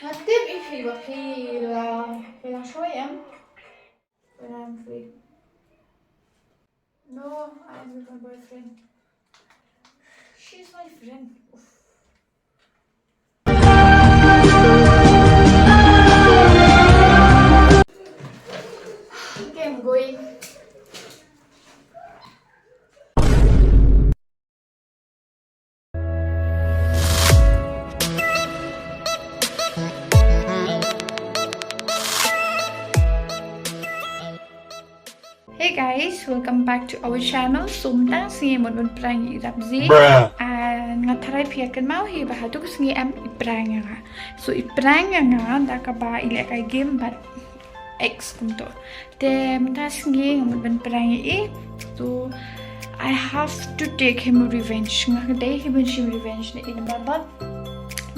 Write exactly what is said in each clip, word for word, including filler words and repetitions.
Nga tip ïa phi ba phi la, phi la shuwa em. When I'm free. No, I am with my boyfriend. She's my friend. Uff. Okay, I'm going. Hey guys, welcome back to our channel. So mynta sngi mut ban prank ïa i Rapzi. Bruh. And nga tharai phi ïa kynmaw hi ba haduh sngi em i prank ïa nga. So i prank ïa nga da kaba i leh kai game bad ex kumto. Te mynta sngi nga mut ban prank ïa i. So I have to take him revenge. Nga dei hi ban shim revenge na i namar ba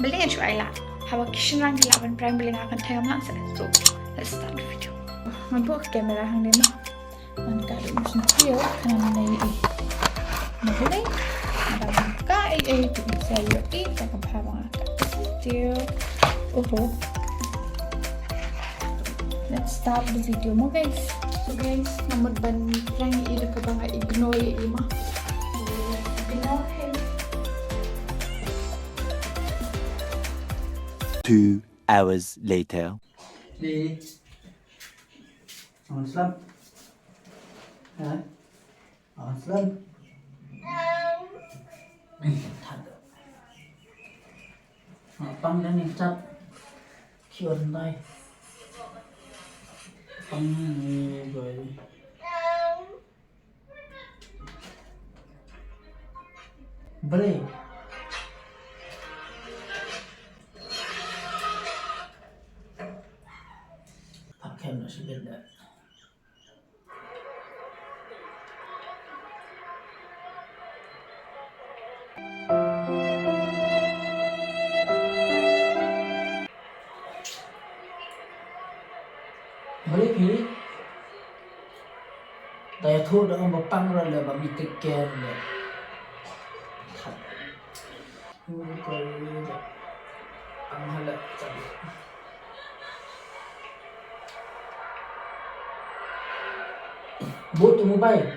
balei nga shu ai lad. Haba ki shynrang ki lah ban prank balei nga kan thei ngam lah seh. So let's start the video. Nga buh ka camera hangne ma. Ngan ka dei mus ntiaw khnang nai i. Ngan dei ngan ka ei ei tu sa ïoh i ta ka bha ba nga ka ntiaw. Oho. Let's start the video mo guys. So guys, nga mut ban prank ïa i da kaba nga ignore ïa i ma. Ignore him. Two hours later. Di. Ang slap. Ha? Ang slap. Pang dan ni tap. Kior ntai. Pang ni boy. Bre. Pak kem na sibir da. Balik ni. Da ïathuh da ong ba pang ruh leh ba mi take care leh. Pang ha leh chan. Bud tu mobile.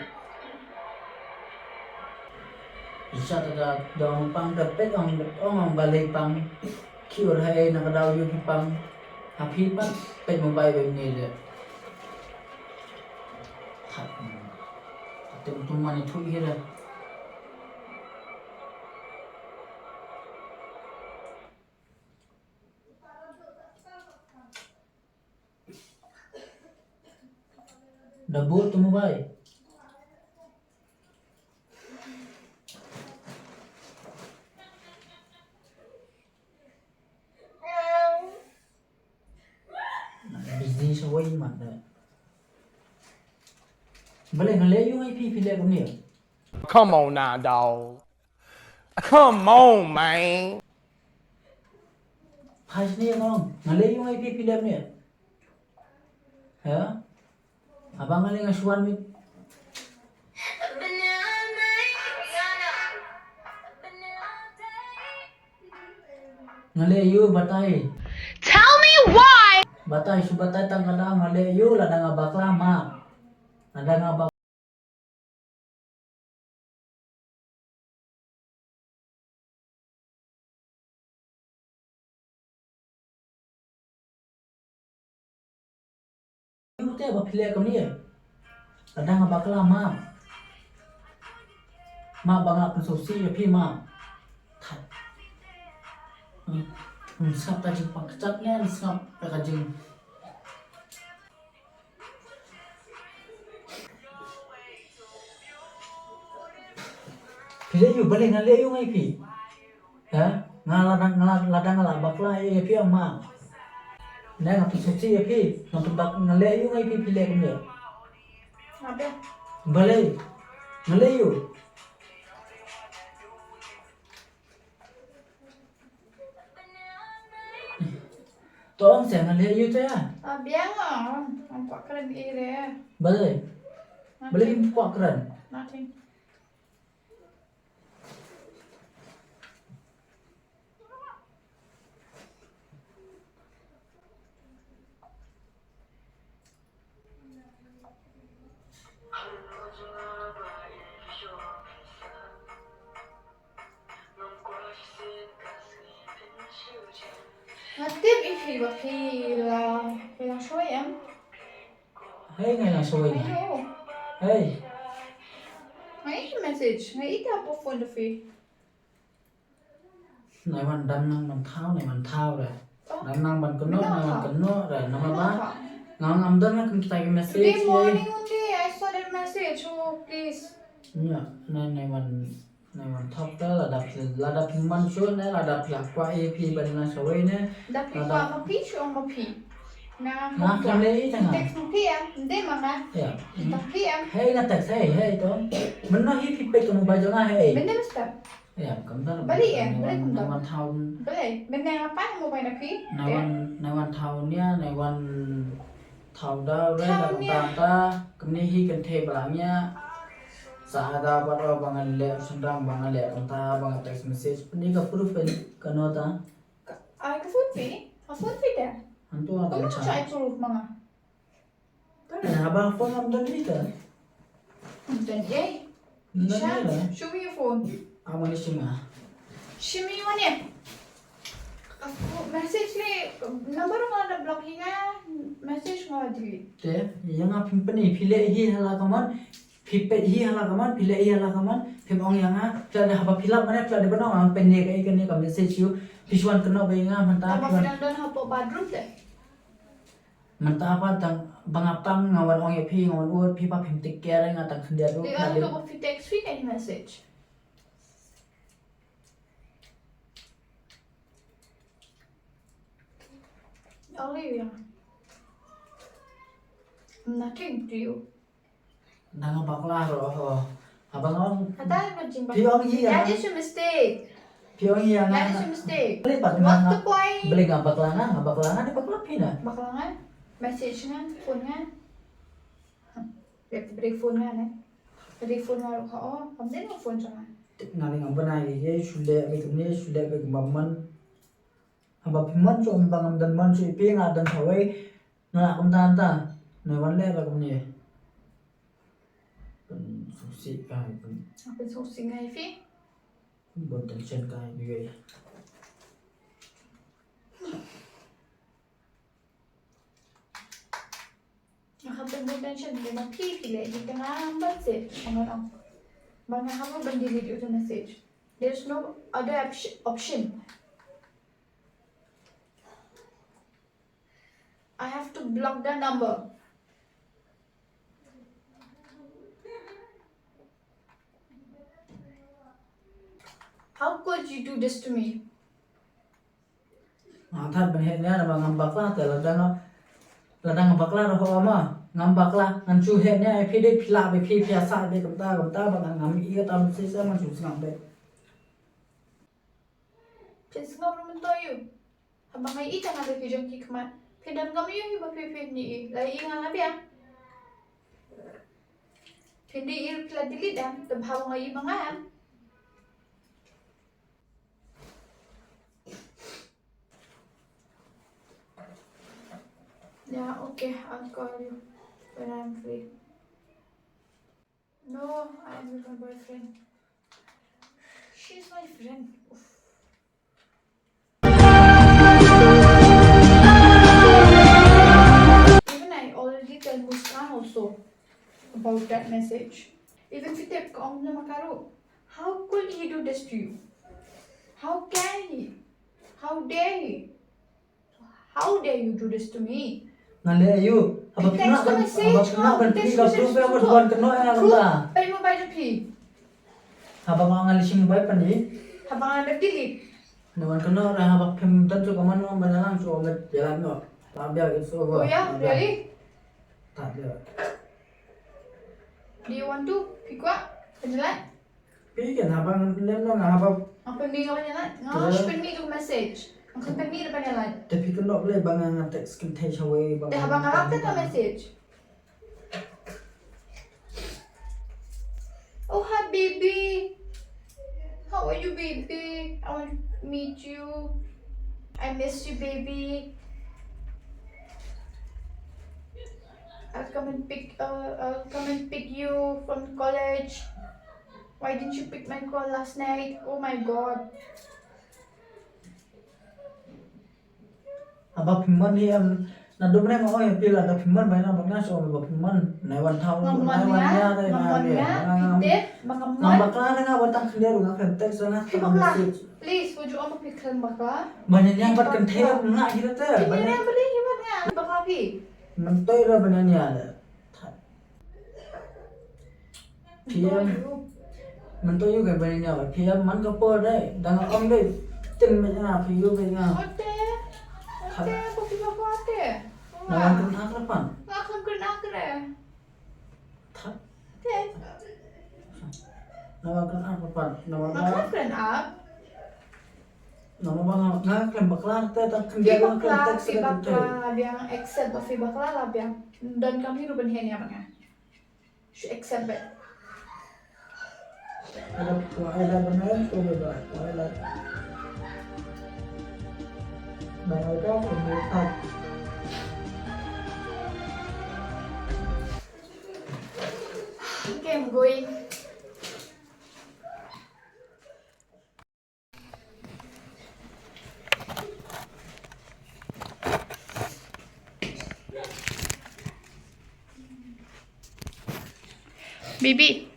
Isa ta da da ong pang da pet ong ong ong balei pang. Kiur hai na ka daw yu ki pang. Ha phi pat pet mobile ba ni leh. Khat. Tem tu mani thu hi leh. Da bud tu mobile. Busy sa wei mat da. Balei nga leh ïu ngai phi phi leh kumne. Come on now, dog. Come on, man. Phai sini ya kong. Nga leh ïu ngai phi phi leh kumne. Ha? Abang nga leh nga shuan mit. Nga leh ïu batai. Tell me why. Batai shu batai tang ka da nga leh ïu lada nga bakla ma. Lada nga bak Ute ba phi leh kumne. Lada nga bakla ma. Ma ba nga pynsngewsih ïa phi ma. That. Hmm, sngap ka jingpang kjat ne sngap ka jing. Phi leh ïu balei nga leh ïu ngai phi. Ha? Nga lada nga lada nga la bakla ïa phi ma. Ne nga pynsngewsih ïa phi, nga pynbak nga leh ïu ngai phi phi leh kumne. Balei? Nga leh ïu. To ong se nga leh ïu to ya. Biang ong, ong kwah kren ire. Balei? Balei kwah kren? Nothing. Nga tip ïa phi ba phi la, phi la shoi em. Hei, nga la shoi. Ayo. Hei. Nga ïohi message, nga ïohi hapoh phone da phi. Nai wan dang nang ban thaw, nai wan thaw re. Oh. Dang nang ban kynnoh, nai wan kynnoh re. Namar ba nga ngam don nga kum kita ki message. Today morning only I saw that message. Oh, please. Nya, nai, nai wan, nai wan thaw ta lada phi, lada phi man shuh ne, lada phi la kwah ïa phi ban nang shawei ne. Da phi kwah ma phi shuh ma phi. Nga khlem leh ei tang nga. Text ma phi em, ym dei ma nga. Ïa. Text ma phi em. Hei nga text hei, hei to. Mynno hi phi peit ka mobile jong nga hei. Mynno mester. Ïa, kumta. Balei em, balei kumta. Nai wan thaw. Balei, mynne nga pan mobile na phi. Nai wan, nai wan thaw nia, nai wan thaw da re da kumta ta. Kumne hi kan the ba la nia. Sa da ba da ba nga leh sendang ba nga leh kumta ba nga text message. Ni ka proof kan ka nota. Ai ka phone phi? Ka phone phi te? Antu ada. Kumno cha ai proof ma nga? Tang haba phone ngam don hi te. Ngam don hi. Ngam don hi. Show me your phone. Ama ni shim nga. Shim ïa wan ïa. Aku message ni number nga da block hi nga, message nga delete. Te, ïa nga phin pyni phi leh hi hala kamon. Phi peit hi hala kamon, phi leh hi hala kamon, phim ong ïa nga, phi la dei haba phi lap mane, phi la dei ban ong, pynne ka ei kane ka message ïa u, phi shu wan kynnoh ba ïa nga mynta. Tang ba phi dang don hapoh bathroom te. Mynta pat tang ba nga pang nga wan ong ïa phi, nga wan ud, phi pat phim take care nga tang khyndiat ruh. Te nga dei. Phi text phi ka message. Only ïa. Nothing to you. Nang bakla ro ho. Abang ong. Kata ba jing ba. Phi ong ïa. That is your mistake. Phi ong ïa nga. That is your mistake. Balei pat nga. What's the point? Balei nga bakla nga, nga bakla nga, dei bakla phi na. Bakla nga. Message nga, phone nga. Dei phone nga ne. Dei phone nga ro ho. Kam dei phone jong nga. Nga dei ngam bynai ïa shu leh bad kumne shu leh bad kumba man. Haba phi mon shuh, haba ngam don mon shuh ïa phi nga don shawei. Nga lah kumta ta. Nai wan leh ra kumne. Pynsngewsih ka pyn. Pynsngewsih nga ïa phi. Bun tension ka ïa phi. Nga khlem pynbun tension te ma phi phi leh hi te nga ban seh. Nga ong ba nga hap ban delete ïa uta u message. There's no other option. I have to block the number. How could you do this to me? Nga thad ban heh nia naba ngam bakla te lada nga, lada nga bakla ruh ho ma ngam bakla ngan shu heh nia ïa phi dei phi lah bad phi phi ïa sah bad kumta kumta ba nga ngam ïohi kata message sa ngan shu sngap bad. Phin sngap ruh mynta ïa u. Haba nga ïohi tang ha ki jong ki khmat phin dang ngam ïohi ba phi phin ïohi la ïohi nga la biang. Phin dei ïohi phi la delete dang te bha ba nga ïohi ma nga em. Yeah, okay, I'll call you when I'm free. No, I'm with my boyfriend. She's my friend. Oof. Even I already tell Muskan also about that message. Even Fitep ka ong na ma ka ruh. How could he do this to you? How can he? How dare he? How dare you do this to me? Nga leh aïu? Haba phi nang ban, haba phi nang ban phi ka proof ba wan kynnoh ïa nga. Pei mobile jong phi. Haba nga nga leh shi mobile pan di. Haba nga leh delete. Nga wan kynnoh ra haba phim tan shu ka man wan ban lang shu wan ban jalan noh. Ta bia it's over. Oh yeah, really? Ta bia. Do you want to? Phi kwah? Pynjalan? Phi kan haba lem no nga haba. Nga pynmih ka pynïaid. Nga shu pynmih ka message. Nga pynmih ka pynïaid. Te phi kynnoh balei ba nga nga text kynthei shawei ba. Te haba nga rap te ka message. Oh hi baby. How are you baby? I want to meet you. I miss you baby. I'll come and pick uh, I'll come and pick you from college. Why didn't you pick my call last night? Oh my god. Ba phi mon hi em. Naduh mynne nga ong ïa phi lada phi mon ba ïa nga, ba nga shu ong ba phi mon. Nai wan thaw, nai wan ïa re nga. Ngam bakla re nga, ba tang khyndiat ruh nga khlem text, nga khlem message. Please, wat ju ong ba phi khlem bakla. Ba nyan ïa bad kynthei nga hi te. Ba nyan ïa bad hi bad nga bakla phi. Myntoi re ba nyan ïa re. Phi em. Mynta ïoh ka bani nia ba phi em man ka por dei. Dang ong dei. Tin me nga phi ïoh me nga. Ote. Ote, ko phi ba ko ote. Na wan kren ak repan. Nga kan kren ak re. Tha. Te. Na wan kren ak repan. Na wan. Nga kan kren ak. Na wan ba nga kren bakla te ta kren dia kren tek. Phi bakla, phi bakla biang, accept ba phi bakla la biang. Don kam hi ruben hen ya ba nga. Shu accept it. Ada Twilight benar, tu beda Twilight. Bang ada pembuatan. Okay, I'm going. Baby.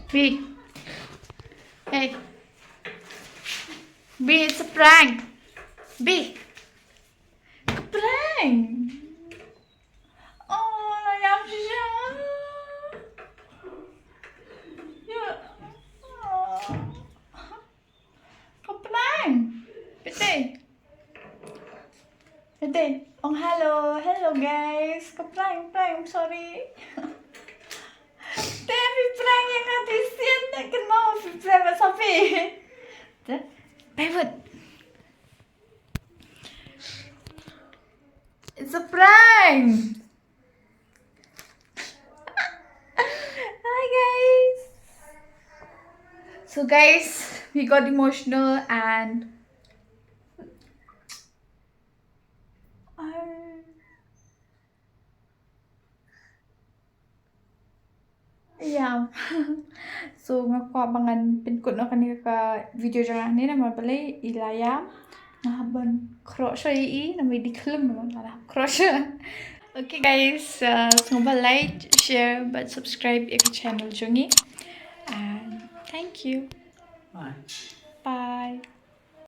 B. Hey. B, it's a prank. B. Prank. Oh, la ïam shisha. Ya. Oh. Ka prank. Pete. Pete. Ong hello. Hello, guys. Ka prank, prank. I'm sorry. Te phi prank ïa nga te sien, te kynmaw phi prank ma Sophie. Te, pivot. It's a prank. Hi, guys. So, guys, we got emotional and I, yeah. So, nga kwah ba ngan pynkut noh kane ka video jong nga hangne namar balei i la ïam. Nga hap ban khroh shuwa ïa i namar i dei khlem, nga la hap khroh shuwa. Okay, guys, uh, sngewbha like, share bad subscribe ïa ka channel jong ngi. And thank you. Bye. Bye.